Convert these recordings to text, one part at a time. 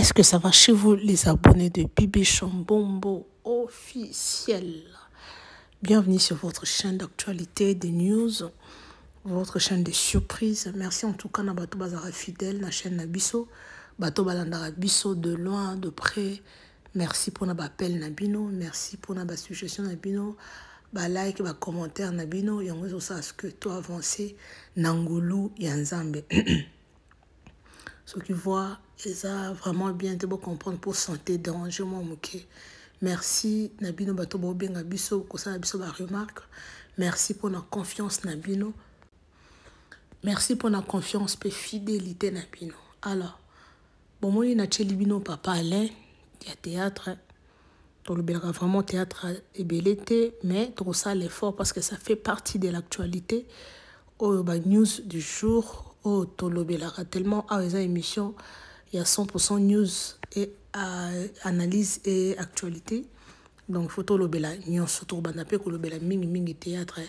Est-ce que ça va chez vous, les abonnés de Bibi Chambombo officiel? Bienvenue sur votre chaîne d'actualité des news, votre chaîne de surprises. Merci en tout cas, na bato bazara fidèle, na chaîne na biso, bato balandara biso de loin, de près. Merci pour na appel na bino, merci pour na ba suggestion na bino, ba like, ba commentaire na bino, yango ezosala ce que to avancer na ngulu ya Nzambe. Soki voix eza vraiment bien te, bocomprendre pour santé déranger mwa moke. Merci na bino bato bobenga biso, kosala biso baremarque. Merci mpona confiance na bino, merci mpona confiance mpe fidélité na bino. Alors bomoni, natieli bino papa Alain ya théâtre. Tolobelaka vraiment théâtre ebele te, mais tokosala effort parce que ça fait partie de l'actualité oyo, banews du jour oyo tolobelaka tellement. Awa eza émission ya 100% news et analyse et actualité, donc faut tolobela nyonso. Tokobanda mpe kolobela mingimingi théâtre.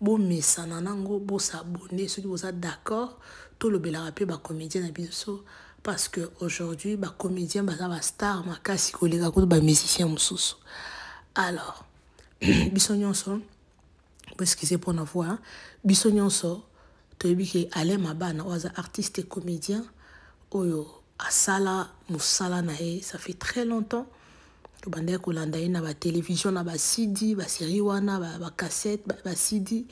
Bomesana nango, bos'abonner soki boza d'accord. Tolobelaka mpe bacomédien na biso parce que aujourd'hui bacomédien baza bastar makasi koleka kutu bamusicien mosusu. Alors biso nyonso, boexcuse mpona voix, biso nyonso toyebi ke Alain Mabana oyo aza artiste et comédien oyo asala mosala na ye, ça fait très longtemps tobandaki kolanda ye na batélévision, na baCD, basérie wana, bacassette, baCD.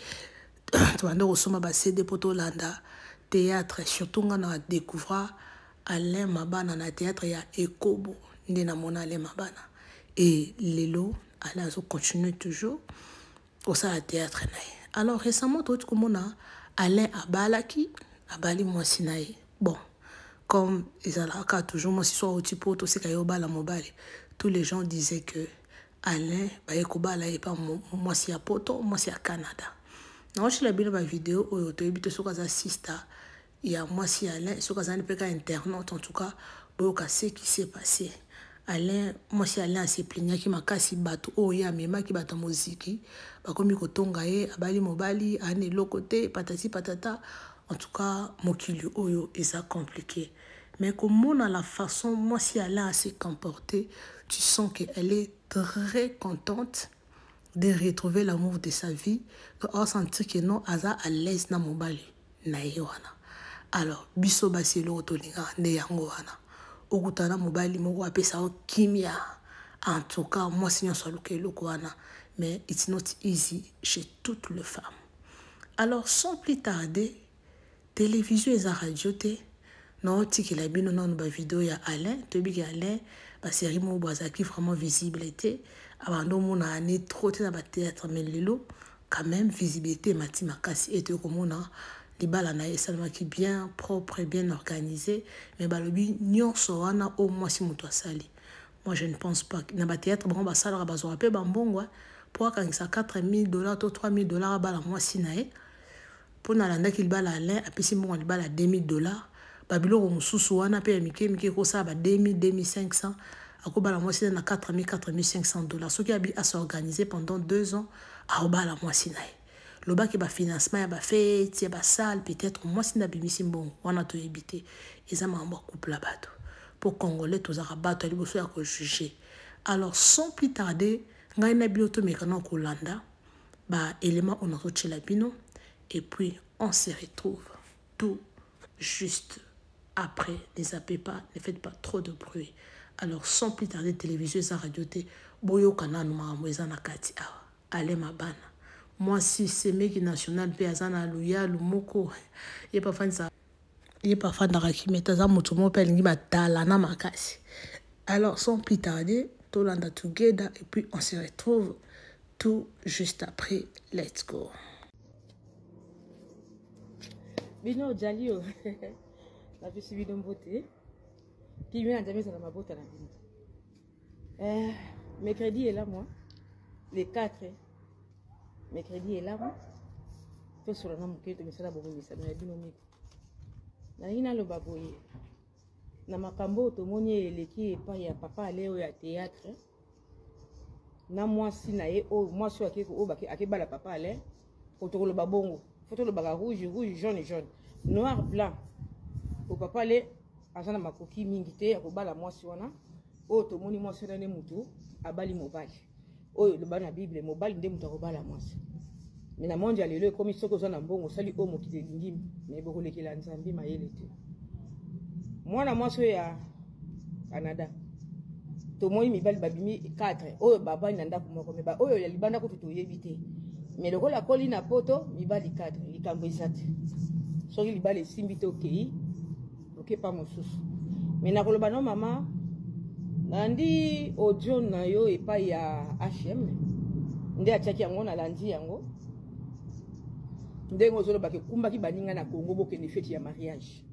Tobandaki kosomba baCD mpo tolanda théâtre. Surtout nga na découvra Alain Mabana na théâtre ya Ekobo, nde namona Alain Mabana. Et lelo Alain azocontinue toujours kosala théâtre na ye. Alors récemment touti komona Alain abalaki, abali mwasi na ye. Bon, comme ezalaka toujours, mwasi so auti po toseka ye obala mobali, tous les gens disaient que Alain baye kobala ye pa mwasi ya poto, mwasi ya Canada. Naotyela bino bavideo oyo. Toyebi te soki aza sister ya mwasi ya Alain, soki azali mpe ka internaute. En tout cas boyoka ce qui s'est passé. Alain, mwasi Alain aseplaignaki makasi. Bato oyo ye amemaki, bato ya moziki, bakomi kotonga ye, abali mobali ana eloko te, patati patata. En tout cas mokili oyo eza compliqué, mais komona la façon mwasi Alain s'est comporté, tu sens qu'elle est très contente de retrouver l'amour de sa vie, asentir que non, aza à l'aise na mobali na ye wana. Alors biso basi, eloko tolingaka nde yango wana, okutana mobali moko apesa yo kimia. En tout cas mwasi nyonso aluka eloko wana, mais it's not easy chez toutes les femmes. Alors sans plus tarder, télévision eza radio te, naotikela bino nano bavideo ya Alain. Toyebi ke Alain, basérie moko bo azalaki vraiment visible te, abanda omona ane trop te na bathéâtre, mais lelo quand même visibilité emati makasi. Ete komona libala na ye esalemaki bien propre, bien organisé, mais balobi nyonso wana oyo mwasi moto asali. Moi je ne pense pas. Na bathéâtre bango basalaka, bazwaka mpe bambongo mpo akangisa 4000 $ to 3000 $ abala mwasi na ye. Mpo nalandaki libala Alain, apesi mbongo ya libala 2000 $, babiloko mosusu wana mpe ya mike mike ekosala ba 2000, 2500. Akobala mwasi na 4000, 4500 $. Soki abi as'organiser pendant 2 ans, akobala mwasi na ye. Lobaki bafinancement ya bafete, ya basale, peut-être mwasi nde abimisi mbongo wana, toyebi te. Eza makambo ya couple ya bato. Mpo Congolais tozalaka bato ya liboso ya kojuger. Alors sans plus tarder, ngai na bino tomeka na kolanda baélément oyo nazotiela bino et puis on se retrouve tout juste après. Ne zappez pas, ne faites pas trop de bruit. Alors sans plus tarder, télévision eza radio te, boyoka nanu makambo eza na kati awa. Alain Mabana, mwasi semeki national mpe aza na luyalu moko, ye mpe afandisa, ye mpe afandaka kimia te, aza moto moko mpe alingi batala na makasi. Alors sans plus tarder, tolanda together et puis on se retrouve tout juste après. Let's go. Bino ojali o napesi bino mbote, kimia na Nzambe ezala mabota na bino. Mercredi elamu, le 4, mercredi elamu. Tosola na moke, tomisala bokomisano ya bino miko. Nalingi naloba boye na makambo oyo tomoni eleki epai ya papa Ale oyo ya théâtre na mwasi na ye, oyo mwasi oyo oyo akebala papa Ale. Po tokoloba bongo, fo tolobaka rouge rouge, jaune jaune, noir blanc. Po papa Ale Aza na makoki mingi te ya kobala mwasi wana. Oyo tomoni mwasi wana nde motu abali mobali. Oyo eloba na Bible, mobali nde moto akobala mwasi. Me na monde ya lelo ekomi soki oza na mbongo osali oyo mokili elingi, me bokolekela Nzambe mayele te. Mwana mwasi oyo ya Canada, tomoni mibali babimi 4 oyo babali na ndako moko, me baoyo ya libanda kutu toyebi te. Me lokola akoli na poto, mibali 4, likambo eza te. Soki libala esimbi te, okei okepa mosusu. Me nakoloba no mama, nalandi audio na yo epai ya HM nde atiaki yango, nalandi yango ndenge ozolobaka ekumbaki baninga na Congo bokende feti ya mariage,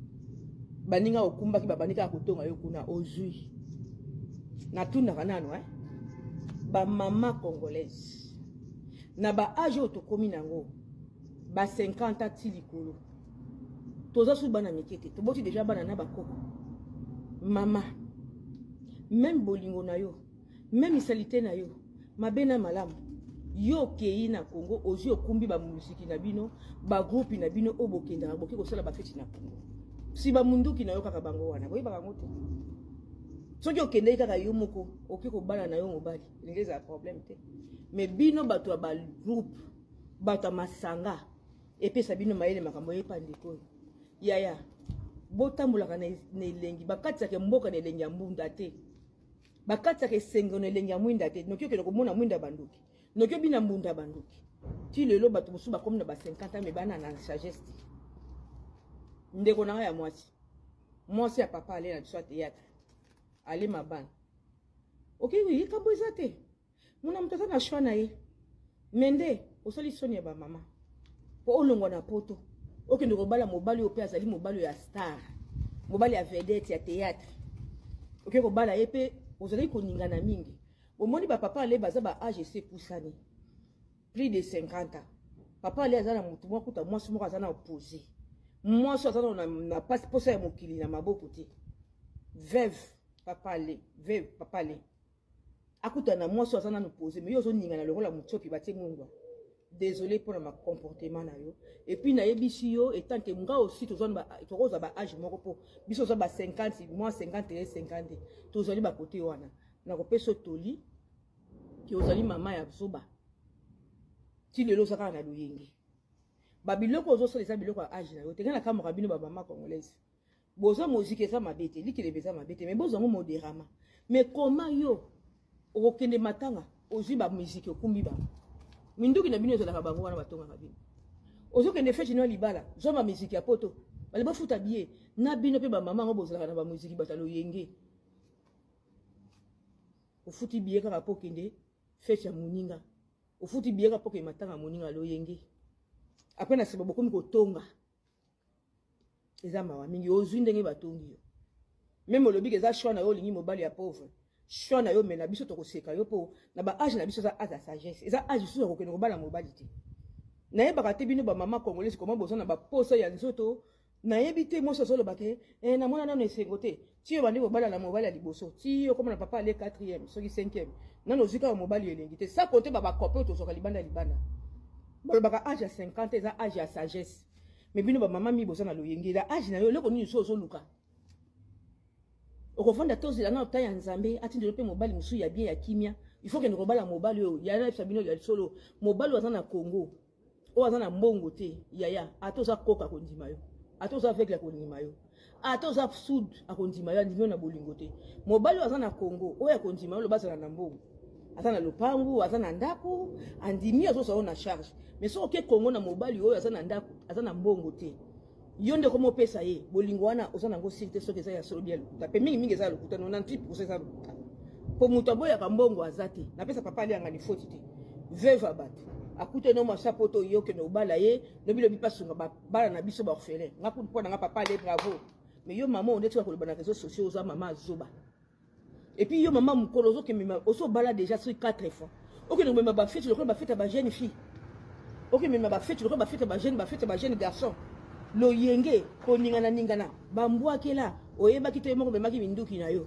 baninga okumbaki babandi kaka kotonga yo kuna ozwi. Natunaka nano bamama congolaise na ba age oyo tokomi nango ba 50 ans ti likolo, toza su bana mike te, toboti deja bana na bakoko. Mama, meme bolingo na yo, meme salite na yo, mabe na malamu, yo okei na Congo ozwi okumbi bamuziki na bino, bagroupe na bino oyo bokendaka boke kosala bafeti na Congo, si bamunduki na yo kaka bango wana boyebaka yango te. Soki okendeki kaka yo moko oke kobala na yo mobali, elingi ezala problème te. Mais bino bato ya bagroupe, bato ya masanga, epesa bino mayele makambo epa ndeko oyo yaya, botambolaka na elengi, bakatisaka mboka na elengi ya mbunda te, bakatisaka esengo na elengi ya mwinda te. Noki okende komona mwinda bandoki, noki obina mbunda bandoki. Ti lelo bato mosusu bakomi na ba 50 ans, me bana na sagesse te. Ndeko na ngai ya mwasi, mwasi ya papa ale na biso ya théâtre, ale mabana, okei likambo eza te. Mona moto aza na choix na ye, me nde osali soni ya bamama po olongwa na poto okende kobala mobali oyo mpe azali mobali ya star, mobali ya vedette ya théâtre, oke kobala ye mpe ozalaki koningana mingi. Bomoni bapapa ale baza ba age ese epusani plus de 50 ans. Papa ale aza na motu moko, kuta mwasi moko aza na opposé, mwasi aza na pasi posa ya mokili na maboko te. Veuve papa ale, veuve papa ale akutana na mwasi aza nanu posé, mais yo ozoningana lokola mutsopi batie mungwa. Désolé mpona ma comportement na yo. Et puis nayebisi yo etant que nga aussi tokozwa ba age moko, mpo biso oza ba 50, moi 51, 52, tozali bakote wana. Nakopesa toli ke ozali mama ya zoba, ti lelo oza kaka na loyenge. Babiloko ozosala eza biloko ya age na yo te. Ngai nakamwaka bino bamama congolaise, bozwa moziki eza mabe te, likelebe eza mabe te, mais bozwa yango modérama. Mais comment yo okokende matanga ozwi bamiziki okumbi bango, minduki na bino ezalaka bango wana batongaka bino, ozokende feti no libala, zwa bamiziki ya poto bale bafuta bie na bino mpe bamama yango bozalaka na bamiziki bato ya loyenge, ofuti bie kaka mpo okende feti ya moninga, ofuti bie kaka mpo okende matanga ya moninga, loyenge. Apres na nsima bokomi kotonga, eza mawa mingi. Ozwi ndenge batongi yo, meme olobi eza choix na yo, olingi mobali ya pauvre, choix na yo, me na biso tokoseka yo mpo na ba age na biso eza age ya sagesse, eza age lisusu ya kokende kobala mobali te. Nayebaka te bino bamama congolaise koma boza na baposa ya nzoto, nayebi te. Mwasi azoloba ke namona nano esengo te, ti yo bandi kobala na mobali ya liboso, ti yo koma na papa ale 4e soki 5e, nano ozwi kaka mobali elengi te. Sa kote babakope oyo tozwaka libanda libanda, balobaka age ya 50 eza age ya sagesse, me bino bamama mi boza na loyenge. La age na yo, eloko nini so ozoluka? Okofanda tozela na ota ya Nzambe atindelo mpe mobali mosusu ya bien ya kimia. Il faut kende kobala mobali oyo ya nayebisa bino ya solo, mobali oyo aza na Congo, oyo aza na mbongo te. Yaya, ata oza koka akondima yo, ata oza aveugle akondima yo, ata oza sud akondima yo, andimi yo na bolingo te. Mobali oyo aza na Congo oyo akondima yo, loba azala na mbongo, aza na lopangu, aza na ndako, andimi azozwa yo na charge. Mais soki oke Congo na mobali oyo aza na ndako, aza na mbongo te, yo nde komopesa ye bolingo wana oza nango sili te soki eza ya solo bia lokuta. Mpe mingimingi eza ya lokuta, 98% eza lokuta, mpo moto aboyaka mbongo aza te. Napesa papa alianga ni foti te, veuve ya bato akutani no mwasi apoto, yo okende obala ye, lobi lobi mpe asunga bana na biso baorphelin. Nga kutu mpo na nga papa ale bravo. Mais yo mama oyo ndeti koloba na réseau sociaux, oza mama azoba. Et puis yo mama mokolo ozokemema, osobala déjà soki 4 fois, okende komema bafeti lokola bafeti ya bajeune fille, okemema bafeti lokola bafeti ya bajeune, bafeti ya bajeune garçon, loyenge koningana-ningana bambwakela. Oyebaki te, yo moko omemaki minduki na yo,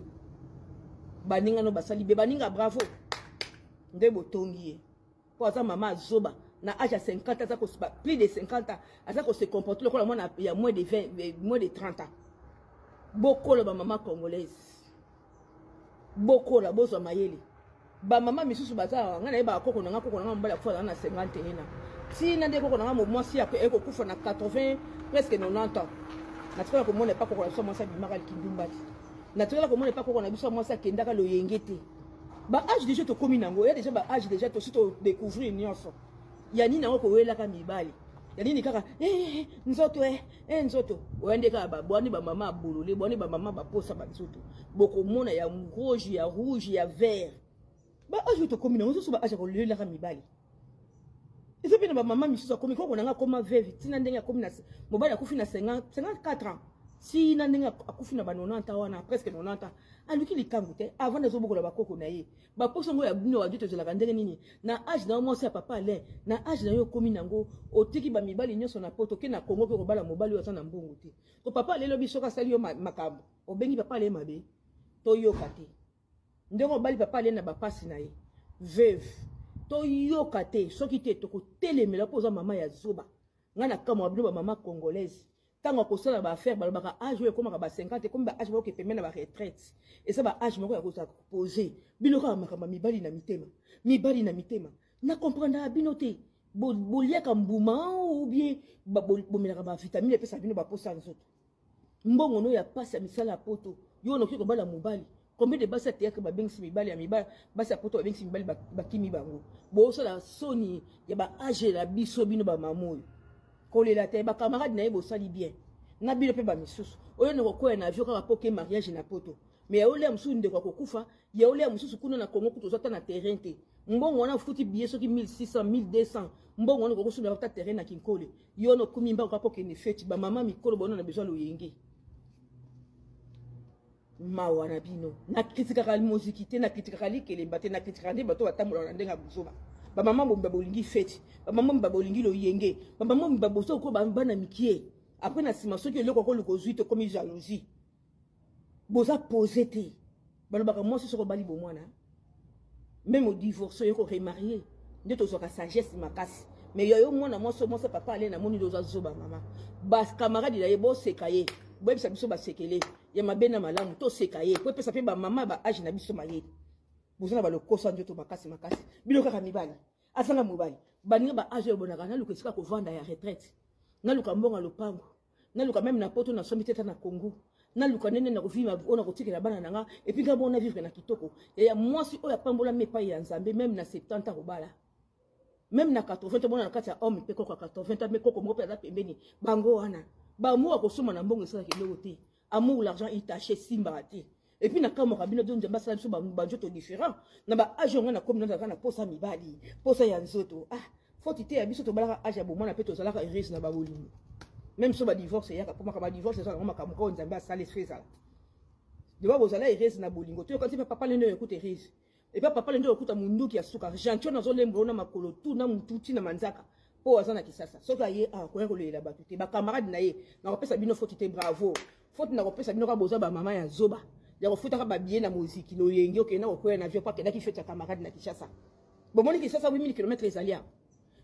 baninga no basali be baninga bravo nde botongi ye, mpo aza mama azoba na age ya 50, aza plus de 50 ans, aza kose comporter lokola mwana ya moins de 20, moins de 30 ans. Bokola bamama congolaise, bokola, bozwa mayele. Bamama misusu baza awa, ngai nayebaka koko na ngai, koko na ngai mobali akufa na 51 ans, ntina nde koko na ngai mwasi ekokufa na 80, presque 90 ans. Natikala komona epa koko na biso mwasi abimaka likindumba te, natikala komona epa koko na biso mwasi akendaka loyenge te. Ba âge déjà tokomi nango ya déjà, ba âge déjà tosi todécouvrir nyonso. Ya nini yango kowelaka mibali? Ya nini kaka eh, eh, nzoto eh, eh, nzoto oya nde kaka bwani bamama ya bolole, bwani bamama baposa banzoto, bokomona ya rouge, ya rouge, ya vert. Ba âge oyo tokomi nango, soso ba âge ya kolelaka mibali eza mpe na bamama misusu akomi. Koko nanga akoma veuve ntina ndenge akomi na mobali akufi na 54 ans, ntina ndenge akufi na ba 90 wana, presque 90 ans, aluki likambo te. Avant azobokola bakoko na ye, baposo yango ya bino badio tozalaka ndenge nini na âge na yo? Mwasi ya papa Alain, na âge na yo okomi nango, otiki bamibali nyonso na poto, oke na Kongo mpe kobala mobali oyo aza na mbongo te. Ko papa Alain lobi soki asali yo makambo, obengi papa Alain mabe, toyoka te ndenge obali papa Alain na bapasi na ye veuve, toyoka te. Soki te, tokotelemela mpo oza mama ya zoba. Ngai na kamwa bino bamama congolaise, ntango akosala baaffaire, balobaka âge oyo ekomaka ba 50, ekomi ba âge moko pembeni na baretraite, eza ba âge moko ya kozala pose. Bino kaka makambo ya mibali na mitema, mibali na mitema. Na comprendaka bino te. Boliaka mbuma ou bien bomelaka bavitamine epesaka bino baposa nzoto? Mbongo no ya pasi ya misala ya poto, yo noki kobala mobali. Combien de basi ya théâtre babengisi mibali ya mibali, basi ya poto babengisi mibali, bakimi bango? Bosala soni ya ba âge na biso. Bino bamama oyo, kolela te. Bacamarade na ye bosali bien na bino mpe bamisusu oyo nakokwea na avion kaka mpo ke mariage na poto. Mais ya olia mosusu, ndeko akokufa, ya olia mosusu kuna na Congo kutu oza ata na terrain te. Mbongo wana ofuti billet soki 1600, 1200, mbongo wana okokosomela ata terrain na Kinkole. Yo na okumi mbango kaka okende feti. Bamama mikolo bona na besoin loyenge, mawa na bino. Nakritikaka moziki te, nakritikaka likelemba te, nakritikaka nde bato batambolaka na ndenge ya buzoba. Bamama bomba bolingi feti, bamama bomba bolingi loyenge, bamama bomba bozo ko bana mikie. Après na nsima, soki eloko akoluka ozwi te, okomi jalousie. Boza pose te. Balobaka mwasi soki obali bomwana, même odivorce, oye koremarie, nde tozwaka sagesse makasi. Mais yo mwana mwasi, mwasi papa Ale, namoni nde oza zoba. Mama, bacamarade na ye boseka ye, boyebisa biso basekele ya mabe na malamu, toseka ye po epesa mpe bamama ba âge na biso mayele. Boza na balokosa nzoto makasi makasi. Bino kaka mibali, azanga mobali, baninga ba âge oyo bonaka. Naluka esika kovanda ya retraite, naluka mbongo ya lopango, naluka même na poto nasombi te, ata na Congo naluka ndenge na kovima oyo nakotikela bana na nga, et puis nga bona vivre na kitoko. Ya mwasi oyo apambolami epai ya Nzambe, même na 70 akobala, même na 80. Tomona na kati ya homme mpe koko ya 80 ans, mpe koko moko mpe aza pembeni. Bango wana bamour akosomba na mbongo esalaka eloko te. Amour, l'argent itaché, esimbaka te. Et puis nakamwaka bino, Nzambe asala biso banzoto différent. Na ba âge oyo ngai nakomi, nazalaka na posa mibali, posa ya nzoto. Ah, foti te ya biso tobalaka âge ya bomwana mpe tozalaka heureuse na babolingo. Même so badivorce eyaka, mpo makambo badivorce eza nango makambo kaka Nzambe asala eso ezala deba. Bozala heureuse na bolingo. Toyoka ti papa lende oyo ekuta heureuse epa papa lende oyo okuta munduki ya suka gentil nazolembola na makolo tu na mutu ti na manzaka, mpo aza na Kisasa. Soki aye akoya kolelela bato te, bacamarade na ye. Nakopesa bino foti te, bravo. Foti nakopesa bino kaka boza bamama ya zoba ya kofutaka babillet na moziki loyenge, okenda kokwea na avion mpo akendaki fete ya camarade na Kinshasa. Bomoni Kinshasa 8000 km ezali awa.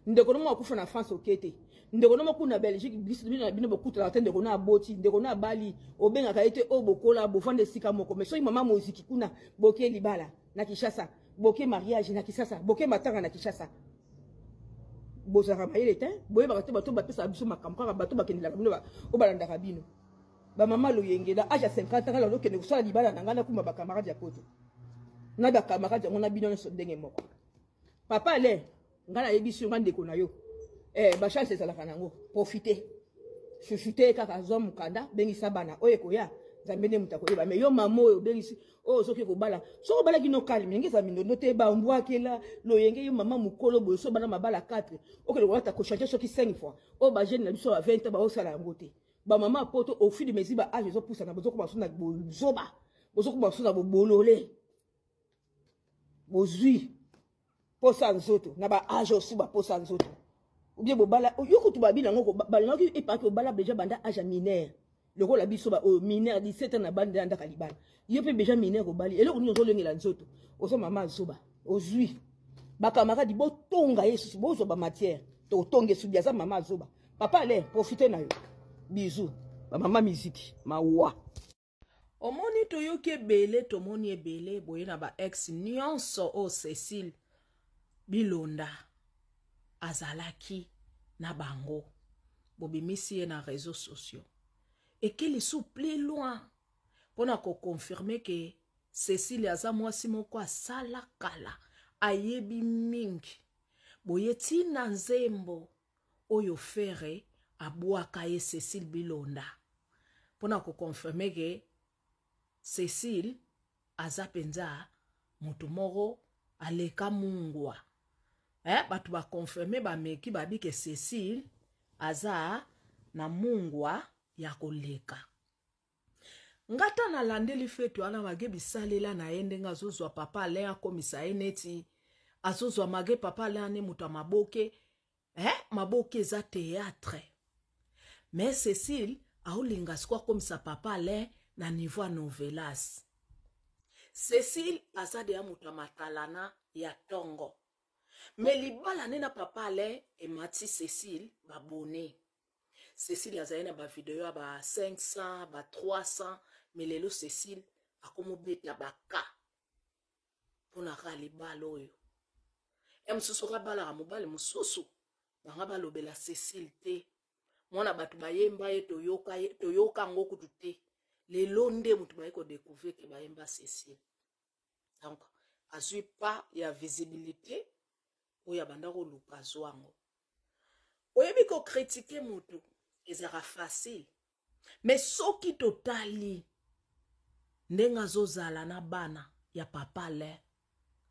Ndeko no moko akufa na France, oke te. Ndeko no moko na Belgique, bino na bino bokutanaka te. Ndeko no aboti, ndeko no abali, obengaka ye te. Oyo bokola, bovanda esika moko. Mais soki mama moziki kuna, boke libala na Kinshasa, boke mariage na Kinshasa, boke matanga na Kinshasa. Bozalaka mayele te, boyebaka te. Bato bapesaka biso makambo kaka bato bakendelaka bino, oyo balandaka bino. Bamama loyenge, na âge ya 50 ans nalokende kosala libala na ngai, nakuma bacamarade ya poto na bacamarade yango na bino nyonso ndenge moko. Papa Alain, ngai nayebisi yo, ngai ndeko na yo, eh, bachance ezalaka nango, profite, chuchute kaka, zwa mokanda, bengisa bana oyo ekoya. Nzambe nde moto akoyeba. Mais yo mama oyo obengisi oyo, soki kobala, soki obalaki no calme, ndenge eza mindondo te, bambwakela loyenge. Yo mama mokolo boye, so bana mabala 4, okende kolata kochange soki 5 fois. Oyo bajeune na biso ya 20 baosala yango te. Bamama ya poto, au fil de mesure ba âge ezopusana, bozokoma so na bozoba, bozokoma so na bobolole. Bozwi posa nzoto na ba âge osu, baposa nzoto obie bobala. Yo kutu babi nango balingaki epaki obala déjà banda âge ya mineur, lokola biso baoyo mineur 17 ans na banda ya ndaka libala. Yo mpe déjà mineur obali, eloko nini ozolengela nzoto? Oza mama azoba. Ozwi bacamarade, botonga ye susu, bozwa bamatière, totonga esubi. Aza mama azoba. Papa Ale, profite na yo. Bisou, bamama miziki, mawa. Omoni toyoki ebele, tomoni ebele boye na ba ex nyonso oyo Cecile Bilonda azalaki na bango, bobimisi ye na réseaux sociaux. Eke lisu plus loin mpona koconfirme ke Cecile aza mwasi moko asala kala, ayebi mingi. Boye tina nzembo oyo Ferre abwaka ye Cecile Bilonda mpona koconfirme ke Cecile aza mpenza moto moko aleka mungwa. Bato baconfirme, bameki babi ke Cecile aza na mungwa ya koleka. Nga ta nalandeli fete wana mage bisalela na ye ndenge azozwa papa Alain akomisa ye neti azozwa mage papa Alain ane moto ya maboke. Maboke eza théâtre. Mais Cecile aolinga siko akomisa papa Alain na niveau ya novelas. Cecile aza deya moto ya matalana ya tongo. Mais libala ne na papa Alain emati Cecile babone. Cecile azali na ba video ya ba 500, ba 300, mais lelo Cecile akomobeta ba ka mpona kaka libala oyo. Ya mosusu okabalaka mobali mosusu, banga balobela Cecile te. Mwana bato bayemba ye, toyoka ye, toyoka yango kutu te. Lelo nde moto baye kodécouvrir ke bayemba Cecile. Donc azwi pas ya visibilité oyo abanda koluka azwa yango. Oyebi ko critiquer moto ezalaka facile, mais soki totali ndenge azozala na bana ya papa Alain,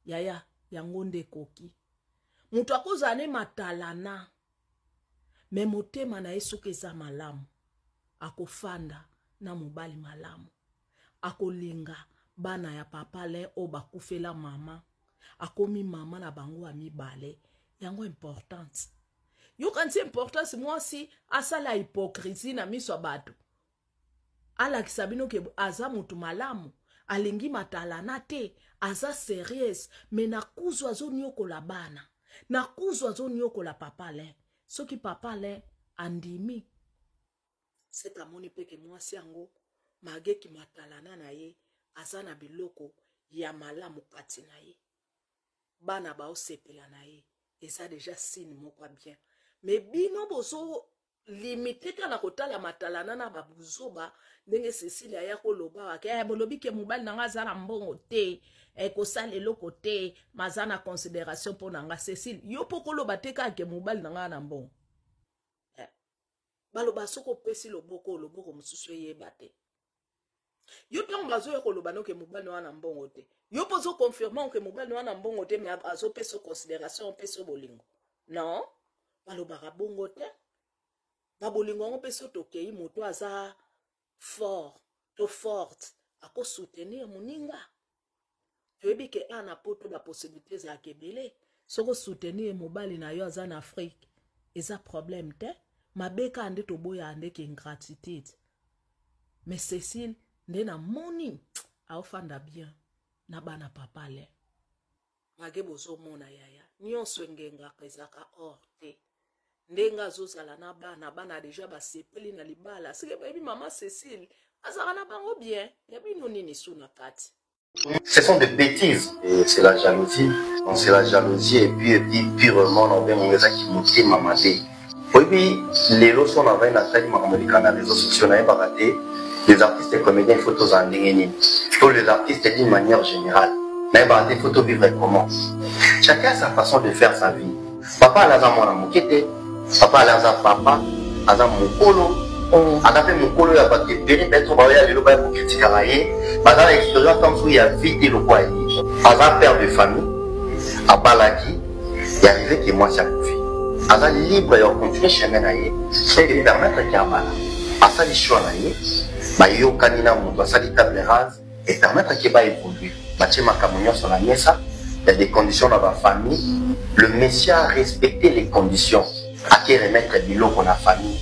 yaya yango nde ekoki. Moto akozala ne matalana, mais motema na ye soki eza malamu, akofanda na mobali malamu, akolinga bana ya papa Alain oyo bakufela mama, akomi mama na bango ya mibale. Yango importante. Yokanisi importance mwasi asala hypocrisie na miso ya bato, alakisa bino ke aza motu malamu, alingi matalana te, aza sérieuse, mais na kuzu azoniokola bana, na kuzu azoniokola papa Alain. Soki papa Alain andimi, seke amoni mpe ke mwasi yango mageki matalana na ye aza na biloko ya malamu kati na ye, bana baosepela na ye, eza deja signe moko ya bien. Mais bino bozo limite kaka na kotala matalana na babuzoba ndenge Cecile aya koloba wake, bolobi ke mobali na nga aza na mbongo te, kosala eloko te, maza na considération mpo na nga. Cecile, yo mpo koloba te kaka ke mobali na nga na mbongo. Baloba soki opesi loboko, loboko mosusu eyeba te. Yo ntango bazoya koloba noke mobali wana mbongo te, yo mpo ozoconfirme ke mobali wana mbongo te, mais azopesa considération, opesa bolingo. Non, balobaka bongo te. Babolingo yango mpe so tokei, moto aza fort to forte akosoutenir moninga. Toyebi ke a na poto ba possibilité ezalaka ebele. Soki osoutenir mobali na yo aza na Afrique, eza problème te. Mabe kaka nde toboyaka nde ke ingratitude. Mais Cécile nde namoni aofanda bien na bana papa Alain. Mage bozomona yaya nyonso engengaka ezalaka or te. Ndenge azozala na bana, bana deja basepeli na libala. Sike bayebi mama Cécile azalaka na bango bien, ya bino nini su na kati. Ce sont des bêtises. Et c'est la jalousie. Donc c'est la jalousie et puis purement on bien on qui motema mabe. Oyebi lelo so na vai natali makambo eleka na réseaux sociaux, nayebaka te les artistes et comédiens, il faut tozala ndenge nini, to les artistes d'une manière générale, nayebaka te faut tovivre comment. Chacun a sa façon de faire sa vie. Papa ala aza mwana moke te, papa ala aza papa, aza mokolo, aza mpe mokolo ya bato ebele. Peut-être baoya lelo baya kokritikaka ye, baza na expérience ta mosusu ya vie te lokwa ye. Aza père de famille, abalaki, arrivé ke mwasi akufi, aza libre ya kocontinue chemin na ye. Soki permettre ke abala, asali choix na ye, bayokani na moto, asali table rase et permettre ke baévolue, batie makambo nyonso na mesa. Il y a des conditions dans ma famille. Le monsieur a respecté les conditions, ake remettre biloko na famille.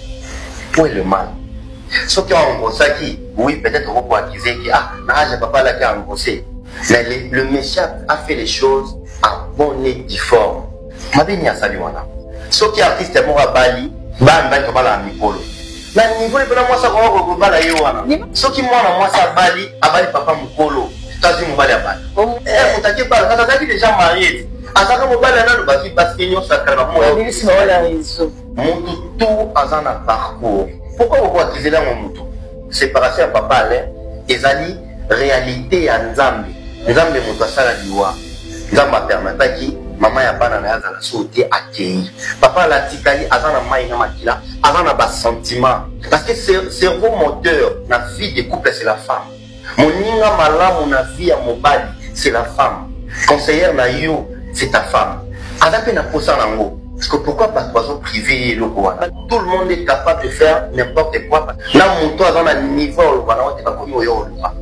Où est le mal? Soki aengrossaki, oui, peut-être oko accuser ke ah, na âge ya papa alaki engrossé, mais le monsieur a fait les choses en bonne et due forme. Mabe nini asali wana? Soki artiste moko abali, bana mibali tobalaka mikolo. Na niveau epena mwasi akoka kobala ye wana. Soki mwana mwasi abali, abali papa mokolo, to azwi mobali abali. Eh, moto ake bala, kasi azalaki deja marie. Azalaka mobali ya nanu bazwi basi ye nyonso ya kala bakomona. Babimisi bango na réseau. Mutu tout aza na parcours. Pourquoi boko accuser yango mutu? Séparation ya papa Alain ezali réalité ya Nzambe. Nzambe moto asala liwa. Nzambe apermetaki mama ya bana na ye azala so te akei. Papa Alain atikali aza na mai na makila, aza na ba sentiments. Parce que cerveau moteur na vie de couple c'est la femme. Moninga malamu na vie ya mobali c'est la femme. Conseillère na yo c'est ta femme. Aza pe na posa nango. Parce que pourquoi bato bazo priver ye eloko wana? Tout le monde est capable de faire n'importe quoi. Na moto aza na niveau ya oloba na yo te bakomi oyo oloba.